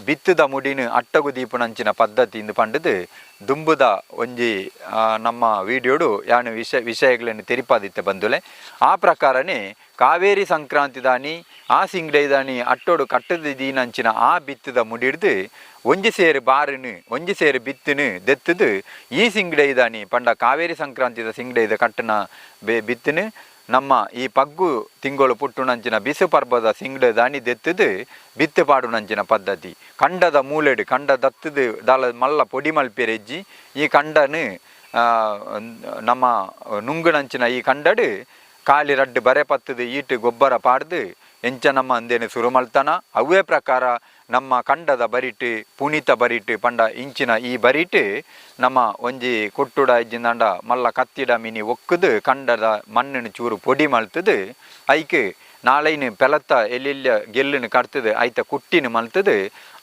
ಬಿತ್ತದ ಮುಡಿನ ಅಟ್ಟಗು ದೀಪನಂಚಿನ ಪದ್ಧತಿ ಇಂದು ಪಂಡದು ದುಂಬುದ ಒಂಜಿ ನಮ್ಮ ವಿಡಿಯೋಡು ಯಾನು ವಿಷಯಗಳನ್ನು ತೆರಿಪಾದಿತ್ತೆ ಬಂದುಲೆ. ಆ ಪ್ರಕಾರನೇ ಕಾವೇರಿ ಸಂಕ್ರಾಂತಿ ದಾನಿ ಆ ಸಿಂಗಡೈ ದಾನಿ ಅಟ್ಟೋಡು ಕಟ್ಟದ ದೀನಂಚಿನ ಆ ಬಿತ್ತದ ಮುಡಿಡ್ದು ಒಂಜಿ ಸೇರು ಬಾರಿನು ಒಂಜಿ ಸೇರು ಬಿತ್ತುನು ದೆತ್ತದು ಈ ಸಿಂಗಡೈ ದಾನಿ ಪಂಡ ಕಾವೇರಿ ಸಂಕ್ರಾಂತಿದ ಸಿಂಗಡೈದ ಕಟ್ಟನ ಬಿತ್ತುನು ನಮ್ಮ ಈ ಪಗ್ಗು ತಿಂಗಳು ಪುಟ್ಟುನಂಚಿನ ಬಿಸು ಪರ್ಬದ ಸಿಂಗಡ ದಾನಿ ದೆತ್ತದು ಬಿತ್ತು ಪಾಡುನಂಚಿನ ಪದ್ಧತಿ. ಕಂಡದ ಮೂಲೆಡು ಕಂಡ ದತ್ತದು ದಾಲ ಮಲ್ಲ ಪೊಡಿ ಮಲ್ಪೆರೆಜ್ಜಿ ಈ ಕಂಡನು ನಮ್ಮ ನುಂಗುನಂಚಿನ ಈ ಕಂಡಡು ಖಾಲಿ ರಡ್ಡು ಬರೆ ಪತ್ತದು ಈಟು ಗೊಬ್ಬರ ಪಾಡ್ದು ಎಂಚ ನಮ್ಮ ಅಂದೇನು ಸುರು ಮಲ್ತನ ಅವೇ ಪ್ರಕಾರ ನಮ್ಮ ಕಂಡದ ಬರಿಟ್ ಪುನೀತ ಬರಿಟ್ ಪಂಡ ಇಂಚಿನ ಈ ಬರಿಟ್ ನಮ್ಮ ಒಂಜಿ ಕೊಟ್ಟುಡ ಇಜ್ಜಿಂದಾಂಡ ಮಲ್ಲ ಕತ್ತಿಡ ಮಿನಿ ಒಕ್ಕುದು ಕಂಡದ ಮಣ್ಣಿನ ಚೂರು ಪೊಡಿ ಮಲ್ತದು ಐಕ್ ನಾಳೈನು ಪೆಲತ್ತ ಎಲ್ಲೆಲ್ಲ ಗೆಲ್ಲುನು ಕಟ್ತದು ಐತ ಕುಟ್ಟಿನ ಮಲ್ತದು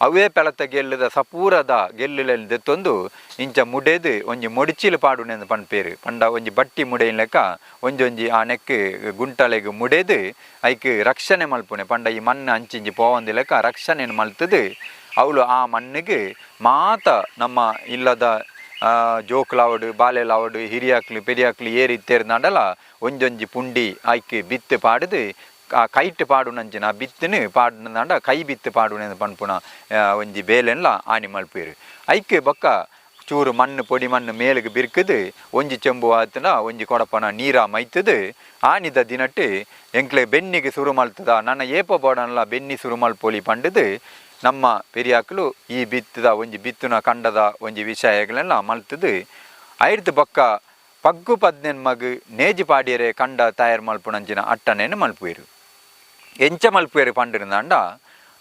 ಅವೇ ಪೆಲತ್ತ ಗೆಲ್ಲುದ ಸಪೂರದ ಗೆಲ್ಲುಲೆಲ್ ದೆತ್ತೊಂದು ಇಂಚ ಮುಡೇದು ಒಂಜಿ ಮೊಡಿಚಿಲು ಪಾಡುನೆಂದು ಪನ್ಪೇರು ಪಂಡ ಒಂಜಿ ಬಟ್ಟಿ ಮುಡೆಯಿನ ಲೆಕ್ಕ ಒಂಜೊಂಜಿ ಆ ನೆಕ್ ಗುಂಟಲೆಗ್ ಮುಡೇದು ಐಕ್ ರಕ್ಷಣೆ ಮಲ್ಪುನೆ ಪಂಡ ಈ ಮಣ್ಣು ಅಂಚಿಂಚಿ ಪೋವಂದಿ ಲೆಕ್ಕ ರಕ್ಷಣೆಯನ್ನು ಮಲ್ತದು ಅವಳು ಆ ಮಣ್ಣಿಗೆ ಮಾತ ನಮ್ಮ ಇಲ್ಲದ ಜೋಕ್ಲಾವಡು ಬಾಲೆಲಾವಡು ಹಿರಿಯಾಕ್ಲು ಪೆರಿಯಾಕ್ಲು ಏರಿ ಇತ್ತೇರ್ನಾಂಡಲ ಒಂಜೊಂಜಿ ಪುಂಡಿ ಆಯ್ಕೆ ಬಿತ್ತು ಪಾಡುದು ಆ ಕೈಟ್ ಪಾಡುನಂಚಿನ ಬಿತ್ತುನು ಪಾಡುನಾಂಡ ಕೈ ಬಿತ್ತು ಪಾಡುನ ಪನ್ಪುನ ಒಂಜಿ ಬೇಲೆನ್ಲ ಆನಿ ಮಲ್ಪೇರು. ಐಕೆ ಬೊಕ್ಕ ಚೂರು ಮಣ್ಣು ಪೊಡಿ ಮಣ್ಣು ಮೇಲಿಗೆ ಬಿರ್ಕುದು ಒಂಜಿ ಚೆಂಬು ಆತನ ಒಂಜಿ ಕೊಡಪನ ನೀರ ಮೈತದು ಆನಿದ ದಿನಟ್ಟು ಎಂಕ್ಲೆ ಬೆನ್ನಿಗೆ ಸುರು ಮಲ್ತದ ನನ್ನ ಏಪ ಬೋಡನ್ಲ ಬೆನ್ನಿ ಸುರು ಮಲ್ಪೊಲಿ ಪಂಡುದು ನಮ್ಮ ಪೆರಿಯಾಕ್ಲು ಈ ಬಿತ್ತದ ಒಂಜಿ ಬಿತ್ತುನ ಕಂಡದ ಒಂಜಿ ವಿಷಯಗಳೆಲ್ಲ ಮಲ್ತದು. ಐರ್ದು ಬೊಕ್ಕ ಪಗ್ಗು ಪದ್ನೆನ್ ಮಗು ನೇಜಿ ಪಾಡಿಯರೆ ಕಂಡ ತಯಾರು ಮಲ್ಪುನಂಚಿನ ಅಟ್ಟನೇನು ಮಲ್ಪುವೆರು. ಎಂಚ ಮಲ್ಪುವೆರು ಪಂಡಿರುಂದಾಂಡ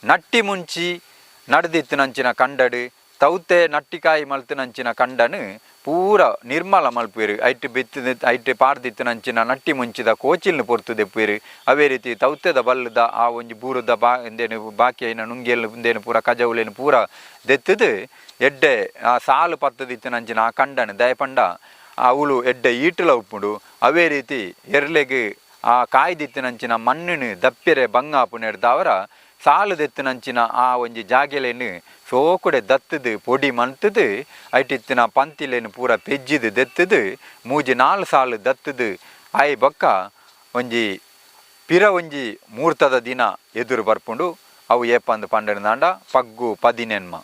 ನಟ್ಟಿ ಮುಂಚಿ ನಡೆದಿತ್ತುನಂಚಿನ ಕಂಡಡು ತೌತೆ ನಟ್ಟಿಕಾಯಿ ಮಲ್ತಿನಂಚಿನ ಕಂಡನು ಪೂರ ನಿರ್ಮಲ ಮಲ್ಪುವೆರು. ಐಟ್ ಬಿತ್ತು ಐಟ್ ಪಾಡ್ದಿತ್ತುನಂಚಿನ ನಟ್ಟಿ ಮುಂಚಿದ ಕೋಚಿಲ್ನು ಪೊರ್ತು ದೆಪ್ಪುವೆರು. ಅವೇ ರೀತಿ ತೌತೆದ ಬಲ್ಲದ ಆ ಒಂಜಿ ಬೂರದ ಬಾ ಇಂದೇನು ಬಾಕಿ ಐನ ನುಂಗೇಲು ಇಂದೇನು ಪೂರ ಕಜವುಲೇನು ಪೂರ ದೆತ್ತದು ಎಡ್ಡೆ ಆ ಸಾಲು ಪತ್ತದಿತ್ತುನಂಚಿನ ಆ ಕಂಡನು ದಯಪಂಡ ಅವುಲು ಎಡ್ಡೆ ಈಟುಲ ಉಪ್ಪುಂಡು. ಅವೇ ರೀತಿ ಎರ್ಲೆಗ್ ಆ ಕಾಯ್ದಿತ್ತುನಂಚಿನ ಮಣ್ಣುನು ದಪ್ಪಿರೆ ಬಂಗಾಪುನೆಡ್ದಾವರ ಸಾಲು ದೆತ್ತುನಂಚಿನ ಆ ಒಂಜಿ ಜಾಗೆಲೇನು ಸೋಕುಡೆ ದತ್ತದು ಪೊಡಿ ಮಲ್ತದು ಐಟಿತ್ತಿನ ಪಂತಿಲೇನು ಪೂರ ಪೆಜ್ಜಿದು ದೆತ್ತದು ಮೂಜಿ ನಾಲ್ ಸಾಲು ದತ್ತದು ಆಯ್ ಬೊಕ್ಕ ಒಂಜಿ ಪಿರ ಒಂಜಿ ಮೂರ್ತದ ದಿನ ಎದುರು ಬರ್ಪುಂಡು. ಅವು ಏಪಂದು ಪಂಡೆರ್ದಾಂಡ ಪಗ್ಗು ಪದಿನೆನ್ಮ.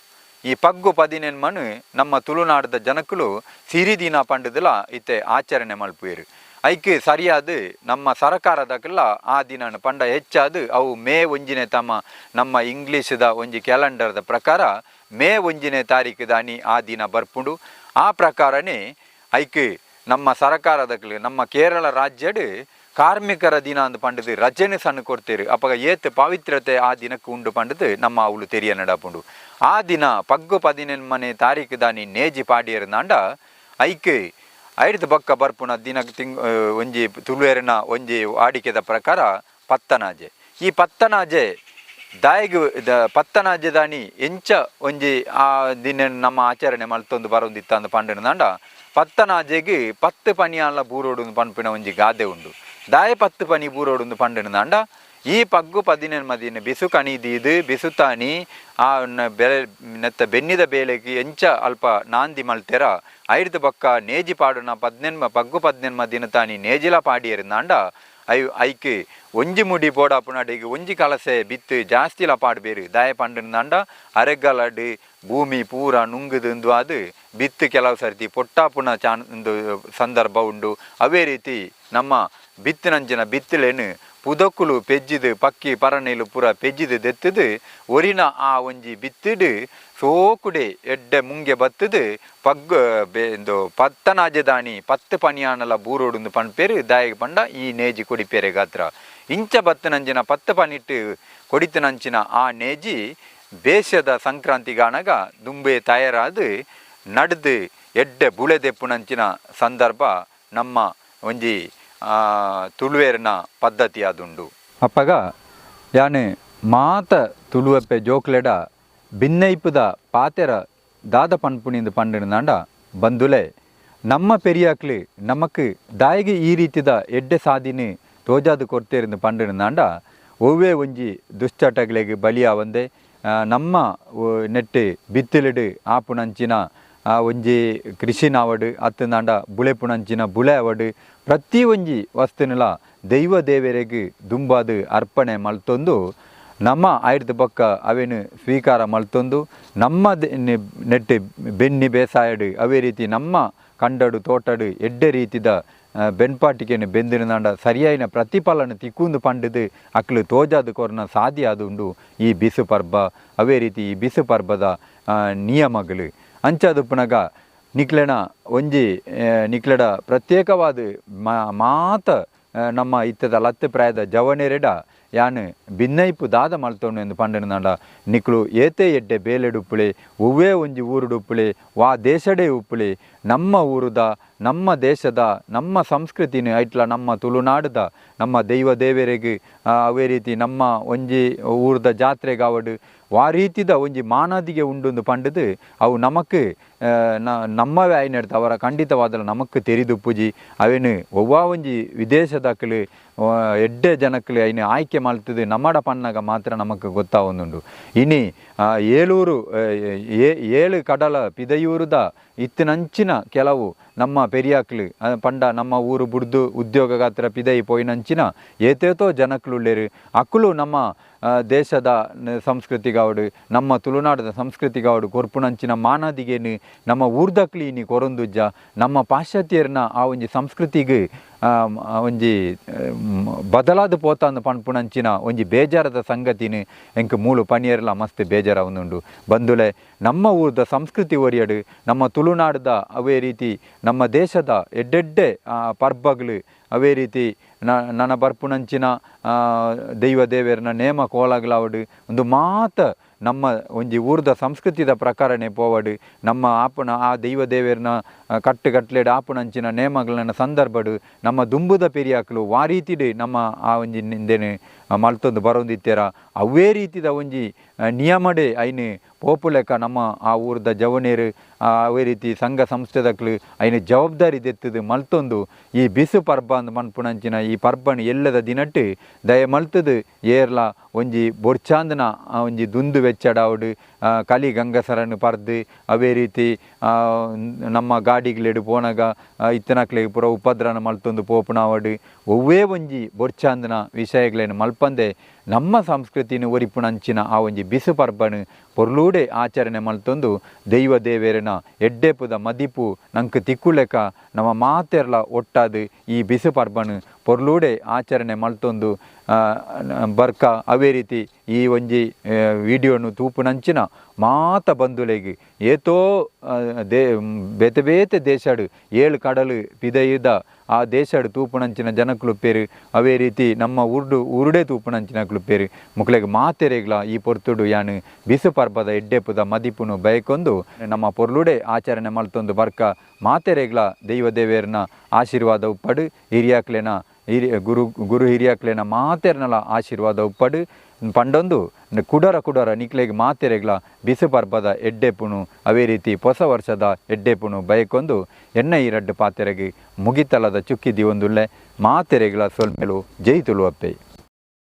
ಈ ಪಗ್ಗು ಪದಿನೆನ್ಮನು ನಮ್ಮ ತುಳುನಾಡದ ಜನಕುಲು ಸಿರಿ ದಿನ ಪಂಡುದಲ ಇತ್ತೆ ಆಚರಣೆ ಮಲ್ಪುವೆರು. ಐಕ್ ಸರಿಯಾದ ನಮ್ಮ ಸರಕಾರದಕ್ಕೆಲ್ಲ ಆ ದಿನ ಪಂಡ ಹೆಚ್ಚಾದ ಅವು ಮೇ 1ನೇ ತಮ್ಮ ನಮ್ಮ ಇಂಗ್ಲೀಷ್ದ ಒಂಜಿ ಕ್ಯಾಲೆಂಡರ್ದ ಪ್ರಕಾರ ಮೇ 1ನೇ ತಾರೀಕು ದಾನಿ ಆ ದಿನ ಬರ್ಪುಂಡು. ಆ ಪ್ರಕಾರನೇ ಐಕ್ ನಮ್ಮ ಸರಕಾರದಕ್ಲು ನಮ್ಮ ಕೇರಳ ರಾಜ್ಯಡ್ ಕಾರ್ಮಿಕರ ದಿನ ಅಂದ್ ಪಂಡದು ರಜೆನೆ ಸಣ್ಣ ಕೊಡ್ತೇರು. ಅಪಗ ಏತ್ ಪವಿತ್ರತೆ ಆ ದಿನಕ್ಕೆ ಉಂಡು ಪಂಡದು ನಮ್ಮ ಅವಳು ತೆರಿಯ ನಡಪುಂಡು. ಆ ದಿನ ಪಗ್ಗು 18ನೇ ತಾರೀಕು ದಾನಿ ನೇಜಿ ಪಾಡಿಯರ್ನಾಂಡ ಐಕ್ ಐದು ಬೊಕ್ಕ ಬರ್ಪುನ ದಿನ ತಿಂಗ್ ಒಂಜಿ ತುಳುವೆರ್ನ ಒಂಜಿ ವಾಡಿಕೆದ ಪ್ರಕಾರ ಪತ್ತನಾಜೆ. ಈ ಪತ್ತನಾಜೆ ದಾಯಿಗ್ ಪತ್ತನಾಜೆ ದಾನಿ ಎಂಚ ಒಂಜಿ ಆ ದಿನ ನಮ್ಮ ಆಚರಣೆ ಮಲ್ತೊಂದು ಬರೋಂದಿತ್ತಂದು ಪಂಡನದಾಂಡ ಪತ್ತನಾಜೆಗೆ 10 ಪನಿಯಾಲ ಬೂರೋಡು ಪನ್ಪಿನ ಒಂಜಿ ಗಾದೆ ಉಂಡು. ದಾಯ 10 ಪನಿ ಬೂರೋಡು ಪಂಡನದಾಂಡ ಈ ಪಗ್ಗು 18 ದಿನ ಬಿಸು ಕಣಿದೀದು ಬಿಸುತಾನಿ ಆ ಬೆಲೆ ನೆತ್ತ ಬೆನ್ನಿದ ಬೇಲೆಗೆ ಎಂಚ ಅಲ್ಪ ನಾಂದಿ ಮಲ್ತೆರ ಐದು ಬೊಕ್ಕ ನೇಜಿ ಪಾಡುನ 18 ಪಗ್ಗು 18 ದಿನ ತಾನಿ ನೇಜಿಲ ಪಾಡಿಯರ್ನಾಂಡ I ಐಕ್ ಒಂಜಿ ಮುಡಿ ಬೋಡಾಪುನಡಿಗೆ ಒಂಜಿ ಕಲಸೆ ಬಿತ್ತು ಜಾಸ್ತಿಲ ಪಾಡ್ಬೇರು. ದಾಯ ಪಂಡನಾಂಡ ಅರೆಗಲಡು ಭೂಮಿ ಪೂರ ನುಂಗುದು ಅದು ಬಿತ್ತು ಕೆಲವು ಸರ್ತಿ ಪೊಟ್ಟಾಪುನ ಚಾನ್ ಸಂದರ್ಭ ಉಂಡು. ಅವೇ ರೀತಿ ನಮ್ಮ ಬಿತ್ತಿನಂಚಿನ ಬಿತ್ತಲೇನು ಪುದಕ್ಕುಲು ಪೆಜ್ಜಿದು ಪಕ್ಕಿ ಪರನೇಲು ಪೂರ ಪೆಜ್ಜಿದು ದೆತ್ತದು ಒರಿನ ಆ ಒಂಜಿ ಬಿತ್ತಿಡು ಸೋಕುಡೆ ಎಡ್ಡೆ ಮುಂಗೆ ಬತ್ತದು ಪಗ್ಗು ಇಂದು ಪತ್ತನಾಜೆದಾಣಿ 10 ಪನಿಯಾನಲ ಬೂರೋಡುಂದು ಪನ್ಪೇರು. ದಾಯಗ ಪಂಡ ಈ ನೇಜಿ ಕೊಡಿಪೇರೆ ಗಾತ್ರ ಇಂಚ ಬತ್ತನಂಚಿನ 10 ಪನಿಟ್ಟು ಕೊಡಿತನಂಚಿನ ಆ ನೇಜಿ ಬೇಷದ ಸಂಕ್ರಾಂತಿಗಾನಗ ದುಂಬೆ ತಯಾರಾದು ನಡೆದು ಎಡ್ಡೆ ಬುಳೆ ದೆಪ್ಪುನಂಚಿನ ಸಂದರ್ಭ ನಮ್ಮ ಒಂಜಿ ತುಳುವೇರ್ನ ಪದ್ಧತಿ ಆದುಂಡು. ಅಪ್ಪಗ ಯಾನೆ ಮಾತ ತುಳುವಪ್ಪೆ ಜೋಕ್ಲೆಡ ಬಿನ್ನೈಪುದ ಪಾತೆರ ದಾದ ಪನ್ಪುನಿಂದ ಪಂಡಿನಾಂಡ ಬಂದುಲೆ ನಮ್ಮ ಪೆರಿಯಾಕ್ಲು ನಮಕ್ ದಾಯಿಗೆ ಈ ರೀತಿದ ಎಡ್ಡೆ ಸಾದಿನಿ ತೋಜಾದು ಕೊಡ್ತೇರಿಂದ ಪಂಡಿನಾಂಡ ಒವ್ವೇ ಒಂಜಿ ದುಶ್ಚಟಗಳಿಗೆ ಬಲಿಯಾವಂದೆ ನಮ್ಮ ನೆಟ್ಟು ಬಿತ್ತಿಲಿಡು ಆಪುನಂಚಿನ ಒಂಜಿ ಕೃಷಿನಾವಡು ಅತ್ತನಾಂಡ ಬುಳೆಪುನಂಚಿನ ಬುಳೆ ಅವಡು ಪ್ರತಿ ಒಂಜಿ ವಸ್ತುನುಲ ದೈವ ದೇವರಿಗೆ ದುಂಬಾದು ಅರ್ಪಣೆ ಮಲ್ತೊಂದು ನಮ್ಮ ಐರ್ದ ಬೊಕ್ಕ ಅವೇನು ಸ್ವೀಕಾರ ಮಲ್ತೊಂದು ನಮ್ಮ ನೆಟ್ಟು ಬೆನ್ನಿ ಬೇಸಾಯಡು ಅವೇ ರೀತಿ ನಮ್ಮ ಕಂಡಡು ತೋಟಡು ಎಡ್ಡೆ ರೀತಿದ ಬೆನ್ಪಾಟಿಕೆನು ಬೆಂದಿರುನಾಂಡ ಸರಿಯಾಯಿನ ಪ್ರತಿಫಲನ ತಿಕ್ಕುಂದು ಪಂಡದು ಅಕ್ಲು ತೋಜಾದು ಕೊರ್ನ ಸಾಧ್ಯ ಆದುಂಡು ಈ ಬಿಸು ಪರ್ಬ. ಅವೇ ರೀತಿ ಈ ಬಿಸು ಪರ್ಬದ ನಿಯಮಗಳು ಅಂಚಾದುಪ್ಪುನಗ ನಿಕ್ಲೆನ ಒಂಜಿ ನಿಕ್ಲೆಡ ಪ್ರತ್ಯೇಕವಾದ ಮಾತ ನಮ್ಮ ಇತ್ತದ ಲತ್ತು ಪ್ರಾಯದ ಜವನೆರೆಡ ಯಾನು ಬಿನ್ನೈಪು ದಾದ ಮಲ್ತೋನು ಎಂದು ಪಂಡನಾಂಡ ನಿಕ್ಲು ಏತೇ ಎಡ್ಡೆ ಬೇಲೆಡುಪ್ಪುಳೆ ಒವ್ವೇ ಒಂಜಿ ಊರುಡುಪ್ಪುಳೆ ವಾ ದೇಶಡೇ ಉಪ್ಪುಳೆ ನಮ್ಮ ಊರುದ ನಮ್ಮ ದೇಶದ ನಮ್ಮ ಸಂಸ್ಕೃತಿನ ಐಟ್ಲ ನಮ್ಮ ತುಳುನಾಡುದ ನಮ್ಮ ದೈವ ದೇವರಿಗೆ ಅವೇ ರೀತಿ ನಮ್ಮ ಒಂಜಿ ಊರುದ ಜಾತ್ರೆಗಾವಡು ವಾ ರೀತಿದ ಒಂಜಿ ಮಾನಾದಿಗೆ ಉಂಡುಂದು ಪಂಡದು ಅವು ನಮಕ್ ನಮ್ಮವೇ ಆಯ್ನೆಡ್ದು ಅವರ ಖಂಡಿತವಾದಲ ನಮಕ್ ತೆರಿದುಪ್ಪುಜಿ ಅವೇನು ಒವ್ವಾ ಒಂಜಿ ವಿದೇಶದಕ್ಲು ಎಡ್ಡೆ ಜನಕ್ಲು ಐನು ಆಯ್ಕೆ ಮಲ್ತದು ನಮ್ಮಡ ಪನ್ನಗ ಮಾತ್ರ ನಮಕ್ ಗೊತ್ತಾವೊಂದುಂಡು. ಇನಿ ಏಳೂರು ಏಳು ಕಡಲ ಪಿದಯೂರುದ ಇತ್ತಿನಂಚಿನ ಕೆಲವು ನಮ್ಮ ಪೆರಿಯಾಕ್ಲು ಪಂಡ ನಮ್ಮ ಊರು ಬುಡ್ದು ಉದ್ಯೋಗಗಾತ್ರ ಪಿದೈ ಪೋಯಿನಂಚಿನ ಏತೇತೋ ಜನಕ್ಲುಲ್ಲೆರು ಅಕುಲು ನಮ್ಮ ದೇಶದ ಸಂಸ್ಕೃತಿಗಾವಡು ನಮ್ಮ ತುಳುನಾಡದ ಸಂಸ್ಕೃತಿಗಾವಡು ಕೊರ್ಪುನಂಚಿನ ಮಾನಾದಿಗೇನು ನಮ್ಮ ಊರ್ದಕ್ಲಿ ಇನಿ ಕೊರೊಂದುಜ್ಜ ನಮ್ಮ ಪಾಶ್ಚಾತ್ಯರ್ನ ಆ ಒಂಜಿ ಸಂಸ್ಕೃತಿಗೆ ಒಂಜಿ ಬದಲಾದ ಪೋತಾಂದು ಪನ್ಪುನಂಚಿನ ಒಂಜಿ ಬೇಜಾರದ ಸಂಗತಿನ ಎಂಕ್ ಮೂಲು ಪನಿಯರ್ಲ ಮಸ್ತ್ ಬೇಜಾರಾವೊಂದುಂಡು. ಬಂಧುಲೆ ನಮ್ಮ ಊರ್ದ ಸಂಸ್ಕೃತಿ ಒರಿಯಡು ನಮ್ಮ ತುಳುನಾಡದ ಅವೇ ರೀತಿ ನಮ್ಮ ದೇಶದ ಎಡ್ಡೆಡ್ಡೆ ಪರ್ಬಗಳು ಅವೇ ರೀತಿ ನನ ಬರ್ಪುನಂಚಿನ ದೈವ ದೇವೆರ್ನ ನೇಮ ಕೋಲಗಳಾವಡು ಒಂದು ಮಾತ ನಮ್ಮ ಒಂಜಿ ಊರ್ದ ಸಂಸ್ಕೃತಿದ ಪ್ರಕಾರನೇ ಪೋವಡು ನಮ್ಮ ಆಪುನ ಆ ದೈವ ದೇವೆರ್ನ ಕಟ್ಟು ಕಟ್ಲೆಡ್ ಆಪುನಂಚಿನ ನೇಮಗಳನ್ನ ಸಂದರ್ಭಡು ನಮ್ಮ ದುಂಬುದ ಪೆರಿಯಾಕ್ಲು ವಾ ರೀತಿಡ್ ನಮ್ಮ ಆ ಒಂಜಿ ನಿಂದೇನು ಮಲ್ತೊಂದು ಬರೋಂದಿತ್ತೆರ ಅವೇ ರೀತಿದ ಒಂಜಿ ನಿಯಮಡೆ ಐನು ಪೋಪುಲೆಕ ನಮ್ಮ ಆ ಊರ್ದ ಜವನೇರು ಅವೇ ರೀತಿ ಸಂಘ ಸಂಸ್ಥೆದಕ್ಲು ಐನು ಜವಾಬ್ದಾರಿ ದೆತ್ತದು ಮಲ್ತೊಂದು ಈ ಬಿಸು ಪರ್ಬ ಅಂದ್ ಮನ್ಪುನಂಚಿನ ಈ ಪರ್ಬನ್ ಎಲ್ಲದ ದಿನಟ್ಟು ದಯ ಮಲ್ತದು ಏರ್ಲ ಒಂಜಿ ಬೊರ್ಚಾಂದನ ಒಂಜಿ ದುಂದು ವೆಚ್ಚಡಾವಡು ಕಲಿ ಗಂಗಸರನ್ನು ಪರ್ದು ಅವೇ ರೀತಿ ನಮ್ಮ ಗಾಡಿಗ್ಲೆಡು ಪೋನಗ ಇತ್ತನಕ್ಲೆಗ್ ಪೂರ ಉಪದ್ರನ ಮಲ್ತೊಂದು ಪೋಪುನಾವಡು ಒವ್ವೇ ಒಂಜಿ ಬೊರ್ಚಾಂದನ ವಿಷಯಗಳೇನು ಮಲ್ಪಂದೆ ನಮ್ಮ ಸಂಸ್ಕೃತಿನ ಒರಿಪುನಂಚಿನ ಆ ಒಂಜಿ ಬಿಸು ಪರ್ಬನು ಪೊರ್ಲೂಡೆ ಆಚರಣೆ ಮಲ್ತೊಂದು ದೈವ ದೇವೆರನ ಎಡ್ಡೆಪುದ ಮದಿಪು ನಂಕ್ ತಿಕ್ಕುಲೆಕ ನಮ್ಮ ಮಾತೆರ್ಲ ಒಟ್ಟಾದು ಈ ಬಿಸು ಪರ್ಬನು ಪೊರ್ಲೂಡೆ ಆಚರಣೆ ಮಲ್ತೊಂದು ಬರ್ಕ. ಅವೇ ರೀತಿ ಈ ಒಂಜಿ ವಿಡಿಯೋನು ತೂಪುನಂಚಿನ ಮಾತ ಬಂಧುಲೆಗ್ ಏತೋ ಬೇತೆ ಬೇತೆ ದೇಶಡು ಏಳು ಕಡಲು ಪಿದಯುದ ಆ ದೇಶಡು ತೂಪುನಂಚಿನ ಜನಕ್ಲುಪ್ಪೇರು ಅವೇ ರೀತಿ ನಮ್ಮ ಊರುಡೆ ತೂಪುನಂಚಿನ ಕ್ಲುಪ್ಪೇರು ಮುಕ್ಲೆಗ್ ಮಾತೆರೆಗ್ಲ ಈ ಪೊರ್ತುಡು ಯಾನು ಬಿಸು ಪರ್ಬದ ಎಡ್ಡೆಪುದ ಮದಿಪುನು ಬಯಕೊಂದು ನಮ್ಮ ಪೊರ್ಲುಡೆ ಆಚರಣೆ ಮಲ್ತೊಂದು ಬರ್ಕ ಮಾತೆರೆಗ್ಲ ದೈವ ದೇವೆರ್ನ ಆಶೀರ್ವಾದ ಉಪ್ಪಡು ಹಿರಿಯಾಕ್ಲೆನ ಗುರು ಗುರು ಹಿರಿಯಾಕ್ಲೆನ ಮಾತೆರ್ನಲ ಆಶೀರ್ವಾದ ಉಪ್ಪಡು ಪಂಡೊಂದು ಕುಡರ ಕುಡರ ನಿಕ್ಲೆಗ್ ಮಾತೆರೆಗ್ಲ ಬಿಸು ಪರ್ಬದ ಎಡ್ಡೆಪುಣು ಅವೇ ರೀತಿ ಹೊಸ ವರ್ಷದ ಎಡ್ಡೆಪುಣು ಬಯಕೊಂದು ಎಣ್ಣೆ ಈ ರಡ್ಡು ಪಾತೆರೆಗೆ ಮುಗಿತಲದ ಚುಕ್ಕಿ ದಿವೊಂದುಲ್ಲೆ ಮಾತೆರೆಗ್ಲ ಸೊಲ್ಮೆಲು ಜೈ ತುಳುವಪ್ಪೆ.